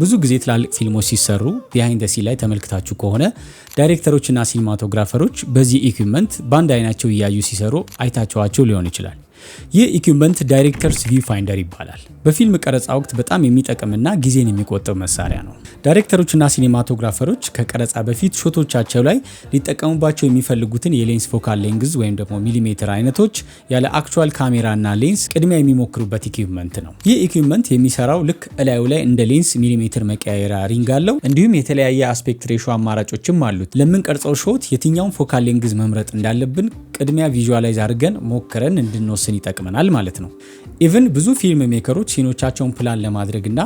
ብዙ ጊዜ ትላልቅ ፊልሞች ሲሰሩ behind the scene ላይ ተመልክታችሁ ከሆነ ዳይሬክተሮችና cinematographer ኦች በዚህ equipment በአንድ አይናቸው እያዩ ሲሰሩ አይታችኋቸው ሊሆን ይችላል። ይህ equipment director's viewfinder ይባላል። በፊልም ቀረጻ ወቅት በጣም የሚጠቅምና ጊዜን የሚቆጥብ መሳሪያ ነው። ዳይሬክተሮችና cinematographer ኦች ከቀረጻ በፊት shot ኦቻቸው ላይ ሊጠቀሙባቸው የሚፈልጉትን የ lens focal length ወይም ደግሞ ሚሊሜትር አይነቶች ያለ actual ካሜራና ሌንስ ቅድሚያ የሚሞክሩበት equipment ነው። ይህ equipment የሚሰራው ልክ እላዩ ላይ እንደ ሌንስ ሚሊሜትር መቀያየሪያ ring አለው። እንዲሁም የተለያየ aspect ratio አማራጮችም አሉት። ለምንቀርጸው shot የትኛውን focal length መምረጥ እንዳለብን ቅድሚያ visualize አድርገን ሞክረን እንድንወስን ይጠቅመናል ማለት ነው። Even ብዙ film maker ኦች scene ኦቻቸውን ፕላን ለማድረግና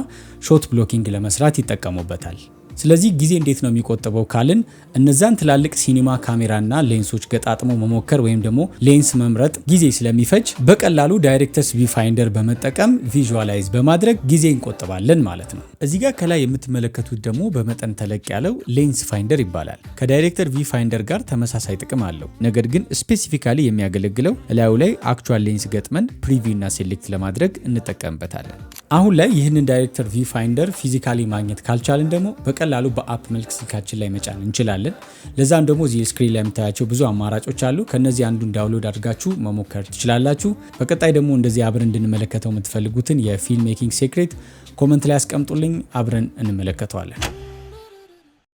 shot blocking ለመስራት ይጠቀሙበታል። ስለዚህ ጊዜ እንዴት ነው የሚቆጥበው ካልን፣ እነዛን ትላልቅ ሲኒማ ካሜራና ሌንሶች ገጣጥሞ መሞከር ወይም ደግሞ ሌንስ መምረጥ ጊዜ ስለሚፈጅ በቀላሉ director's viewfinder በመጠቀም visualize በማድረግ ጊዜ እንቆጥባለን ማለት ነው። እዚህ ጋር ከላይ የምትመለከቱት ደግሞ በመጠን ተለቅ ያለው lens finder ይባላል። ከ director viewfinder ጋር ተመሳሳይ ጥቅም አለው። ነገር ግን specifically የሚያገለግለው እላዩ ላይ actual lens ገጥመን preview እና select ለማድረግ እንጠቀምበታለን። አሁን ላይ ይህንን director viewfinder physically ማግኘት ካልቻልን ደግሞ በቀላሉ በ app መልክ ስልካችን ላይ መጫን እንችላለን። ለዛም ደግሞ እዚህ screen ላይ የምታያቸው ብዙ አማራጮች አሉ። ከነዚህ አንዱን download አድርጋችሁ መሞከር ትችላላችሁ። በቀጣይ ደግሞ እንደዚህ አብረን እንድንመለከተው የምትፈልጉትን የ film making secret comment ላይ አስቀምጡልኝ፣ አብረን እንመለከተዋለን።